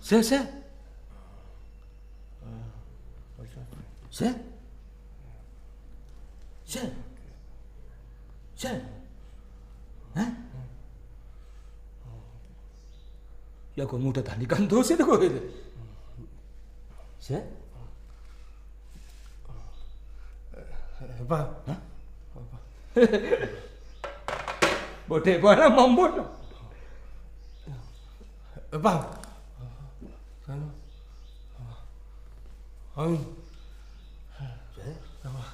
Sir sir sir sir sir ඈ යකෝ මූට තනිකන් දෝෂෙද කොහෙද? සර් එපා. බොටේ එපා නම් මම බොන්න. එපා. අයි. එපා.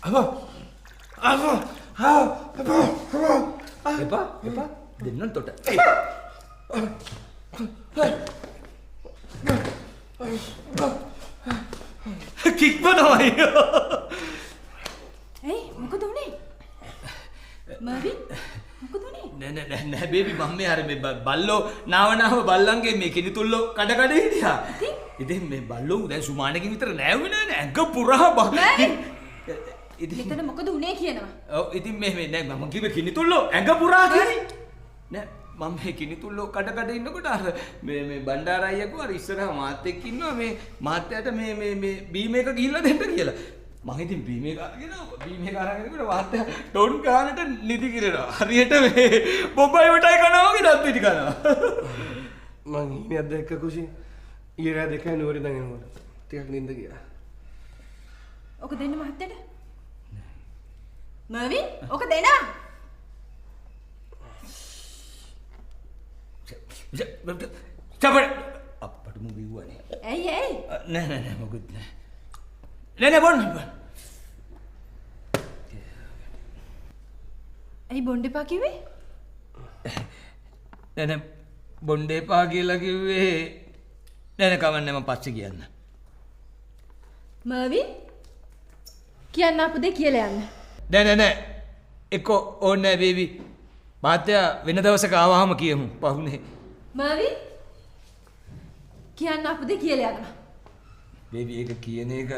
එපා. එපා. එපා එපා දෙන්නම් තොට. කික්ම තමයි. ඇයි මොකද උනේ? මර්වින් මොකද උනේ? නෑ නෑ නෑ නෑ බේබි මම මේ අර මේ බල්ලෝ නාව නාව බල්ලන්ගේ මේ කිනිතුල්ලෝ කඩ කඩ හිටියා. ඉතින්? ඉතින් මේ බල්ලෝ දැන් සුමානකින් විතර නෑවුවේ නෑනේ ඇඟ පුරා මර්වින් ඉතින් මෙතන මොකද උනේ කියනවා. ඔව් ඉතින් මේ මේ නෑ මම කිව්වේ කිනිතුල්ලෝ ඇඟ පුරා කියලා. නෑ මම මේ කිනිතුල්ලෝ කඩ කඩ ඉන්නකොට අර මේ මේ බණ්ඩාර අයියා කිව්වා අර ඉස්සරහා මාත් එක්ක ඉන්නවා මේ මාත්‍යාට මේ මේ මේ බීම එක ගිහිල්ලා දෙන්න කියලා. මං ඉතින් බීම එක අරගෙන බීම එක අරගෙන ඉන්නකොට මාත්‍යා ඩොන් ගානට නිදි කිරනවා. හරියට මේ බොම්බයි වටයි කනවා වගේ දත් පිටි කනවා. මං හීනයක් දැක්ක කුෂි. ඊයේ රෑ 2යි නුවර ඉඳන් එනකොට ටිකක් නින්ද ගියා. ඔක දෙන්න මහත්තයට. මර්වින් ඔක දෙනවා. චපට අප්පට මු බිව්වනේ. ඇයි ඇයි? නෑ නෑ නෑ මොකුත් නෑ. නෑ නෑ බොන්න බොන්න. ඇයි බොන්න එපා කිව්වේ? නෑ නෑ බොන්න එපා කියලා කිව්වේ නෑ නෑ කවන්නේ මම පස්සේ කියන්න. මර්වින් කියන්න ආපු දේ කියලා යන්න. නෑ නෑ නෑ එක්කෝ ඕනේ නෑ බේබි. මහත්තයා වෙන දවසක ආවහම කියමු පහුනේ. මර්වින් කියන්න ආපු දේ කියලා යනවා. බේබි ඒක කියන එක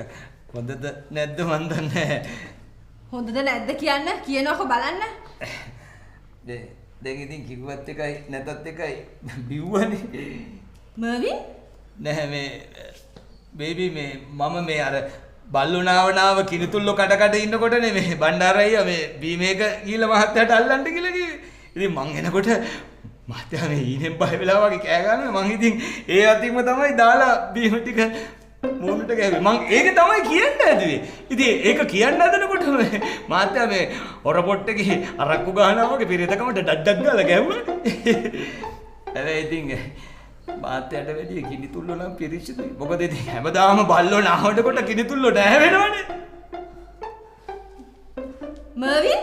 හොඳද නැද්ද මන් දන්නේ නෑ. හොඳද නැද්ද කියන්න කියනකො බලන්න. දැන් ඉතින් කිව්වත් එකයි නැතත් එකයි බිව්වනේ. මර්වින් නෑ මේ බේබි මේ මම මේ අර බල්ලෝ නාව නාව කිනිතුල්ලෝ කඩ කඩ ඉන්නකොටනේ මේ බණ්ඩාර අයියා මේ බීම එක ගිහලා මහත්තයාට අල්ලන්න කියලා කිව්වේ. ඉතින් මං එනකොට මහත්තයා මේ ඊනෙන් බය වෙලා වගේ කෑ ගන්නවා. මං ඉතින් ඒ අතින්ම තමයි දාලා බීම ටික මූණට ගැහුවේ. මං ඒක තමයි කියන්න හැදුවේ. ඉතින් ඒක කියන්න හදනකොට මේ මහත්තයා මේ හොර පොට් එකේ අරක්කු ගහනවා වගේ පෙරේතකමට ඩඩ් ඩඩ් ගාලා ගැහුවා. හැබැයි ඉතින් මහත්තයාට වැඩිය කිනිතුල්ලෝ නම් පිරිසිදුයි. මොකද ඉතින් හැමදාම බල්ලෝ නාවට කොට කිනිතුල්ලෝ නෑ වෙනවනේ. මර්වින්